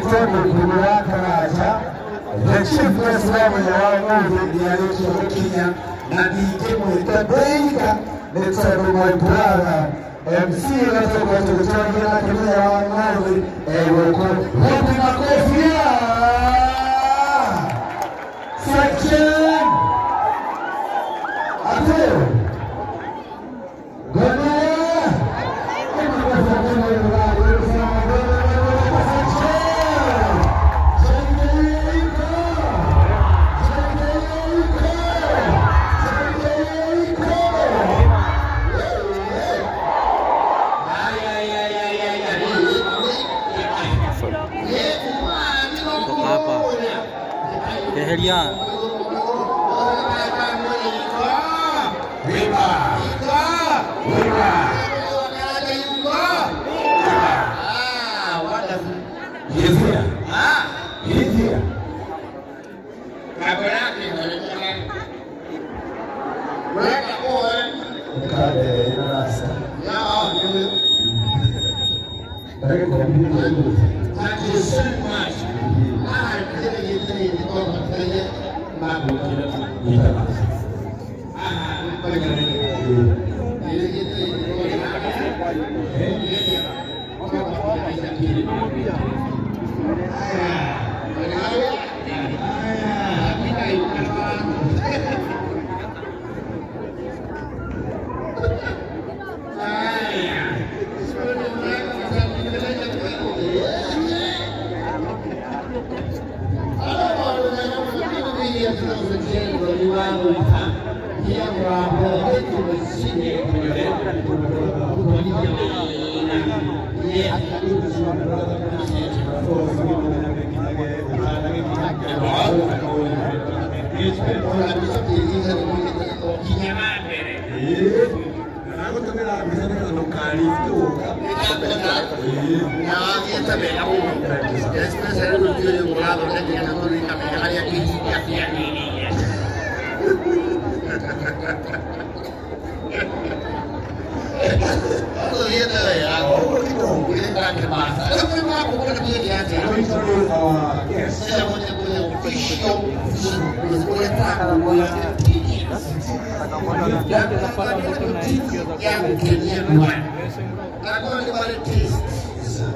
Mukuru wa Karanja, the chief guest wa mũthenya wa ũmũthĩ nĩarĩkia gũkinya na ndingĩmwĩta ndĩika nĩ tondũ my brother MC ũrĩa tũgũkorwo tũgĩtwarithia nake mũthenya wa ũmũthĩ egũkũ. Wapi makofi ya section ate Gomea. Eheria. Thank you so much.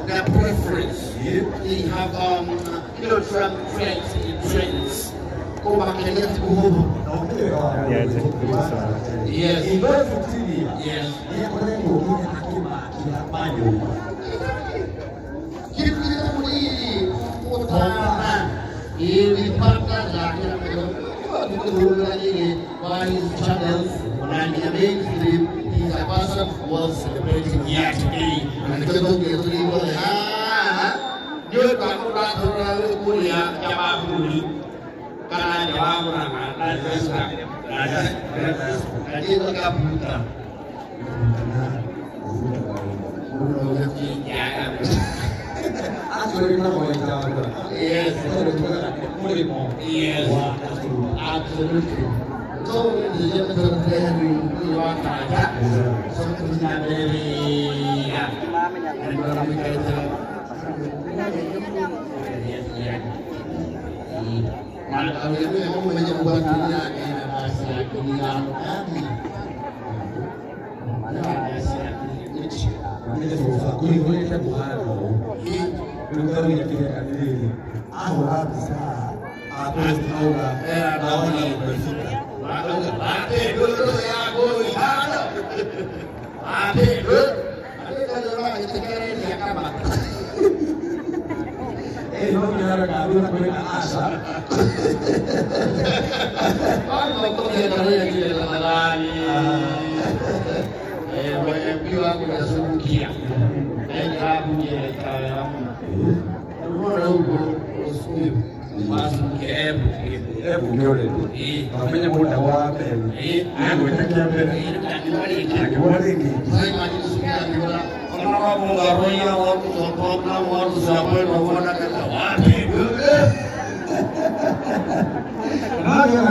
Their preference. They have trends. Go back and let's go home. Yes. Yes. He's a person who was celebrating here today. And the Yes. Yes. Absolutely. So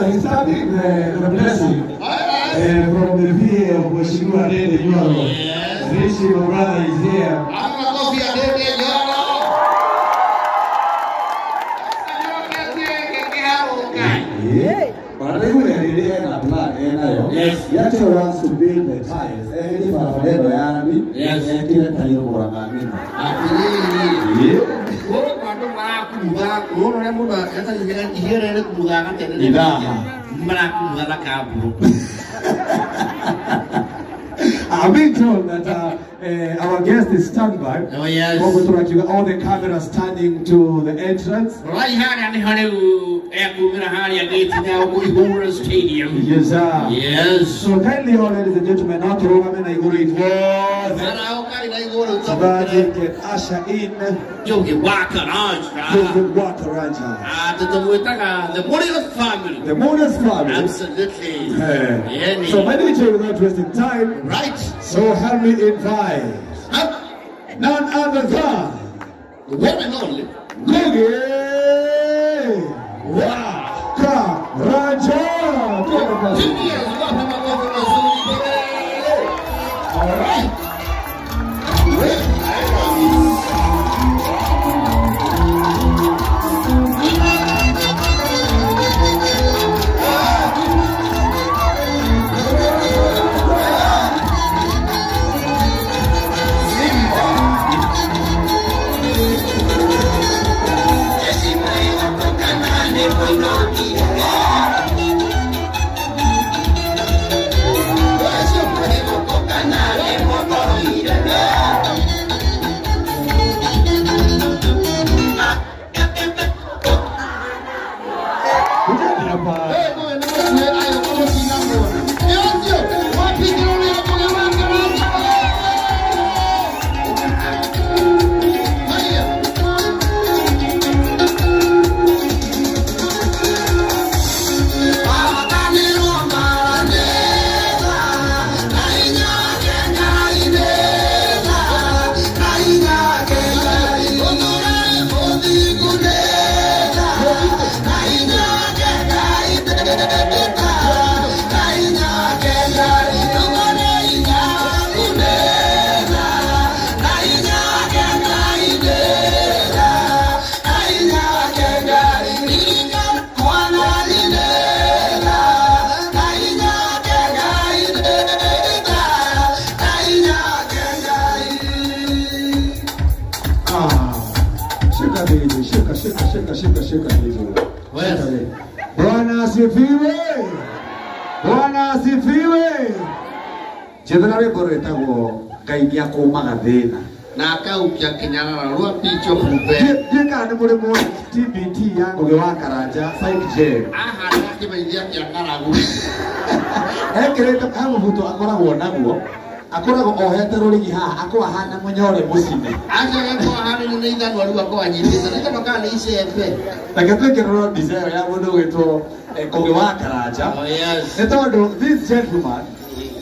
The blessing from the PA of Mheshimiwa Ndindi Nyoro. Rishi, my brother, is here. actually wants to build the tiles. Eherie barabara ĩno ya rami. Yes. Ekĩre tairo Murang'a ng'ima. Atĩrĩrĩ, gũkũ andũ marakumutha, wona ũrĩa mũndũ etagĩrĩra ihiga rĩrĩa rĩkumuthaga gatene Ithaha. Marakumutha na kamburu. I'm being told that our guest is standby. Oh, yes. All the cameras standing to the entrance. Right harĩa nĩho rĩu ekumĩra harĩa gate-inĩ ya Uhuru Stadium. Yes, sir. Yes. So kindly, all ladies and gentlemen, not to rũgame na igũrũ ithuothe Maraũkai na igũrũ so that he can usher in Njoge wa Karanja. Njoge wa Karanja. Ah, tũmwĩtaga the Muriuki family. The Muriuki family. Absolutely. Yeah. So my DJ, without wasting time, right. So help me invite none other than the one and only Ngugi wa Karanja. All right. Bwana asifiwe. Bwana asifiwe. Jethera rwĩmbo rwĩtagwo Ngai nĩakũmaga thĩna. Na akaukia kinyarara rwa picho kumbe. Ndiũĩ kana nĩ mũrĩ muona TBT ya Ngugi wa Karanja Psych J. Ahana kĩmenyithia kĩa ng'aragu. Ekĩrĩte he mũbuto akoragwo naguo. Akoragwo ohete rũrigi haha akorwo ahana mũnyore mũcine. Acio akorwo ahana nĩ ithanwa rĩu akorwo anyitĩte. Na ithanwa kana nĩ icembe. Reke twĩkĩrĩrwo mbica ĩyo ya mũndũ ũgwĩtwo Ngugi wa Karanja. Oh yes. Nĩ tondũ this gentleman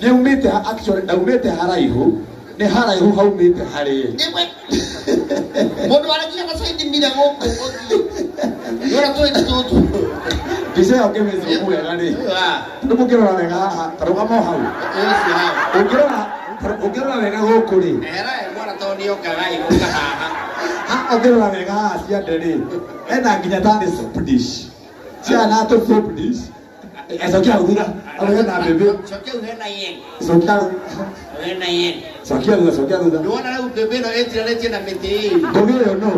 nĩaumĩte actually ndaumĩte haraihu. Nĩ haraihu haumĩte harĩ. Mũndũ aragia na caindi mira gũkũ ũthiũ. Nĩwona tũrĩ tũtũ. Mbica ĩyo ngĩmĩcuku wega rĩ. Nĩ mũngĩrora wega haha, ta rũgama o hau. Ũngĩrora ũngĩrora wega gũkũ rĩ. Era mwana tondũ nĩokaga ĩgũka haha. Ha ũngĩrora wega haha ciande rĩ. Ena nginya ta nĩ soup dish. Ciana tũ soup dish. Cokia hau thutha. Hau hena mbĩmbĩ. Cokia hau hena yen. Cokia hau. Hena yen. Cokia thutha, cokia thutha. Nĩwona rĩu mbĩmbĩ ĩno ĩtiranĩtie na mĩtĩ ĩĩ. Ngugi ũyũ nũ?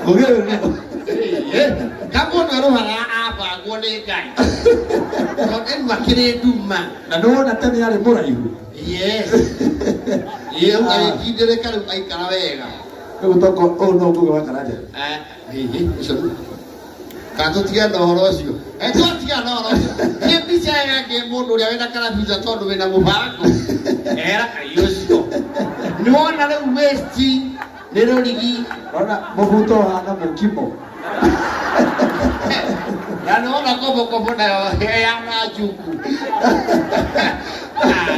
Ngugi ũyũ nũ? Kamũndũ arũhara abangwo nĩ Ngai. Tondũ ĩno akĩrĩ nduma. Na nĩwona tene arĩ mũraihu. Yes. Ĩĩ agĩkindĩrĩka rĩu aikara wega. Rĩu toko ũyũ no Ngugi wa Karanja. Hihi ũcio kana tũtigane na ũhoro ũcio. Twatigana na ũhoro ũcio. Nĩ mbica yake mũndũ ũrĩa wĩna karabica tondũ wĩna mũbango. Era Ngai ũcio. Nĩwona rĩu waste nĩ rũrigi. Ona mũbuto ũhana mũkimo. Na nĩwona kobokobo nayo yana njuku.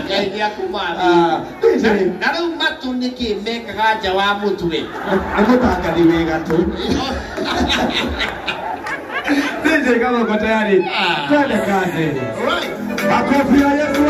Ngai nĩakũmathima. Na rĩu matũ nĩkĩ mekaga nja wa mũtwe? Nĩ mũtangathi wĩ gatũ. DJ kama uko tayari, twende kazi. Right. Makofi ya Yesu.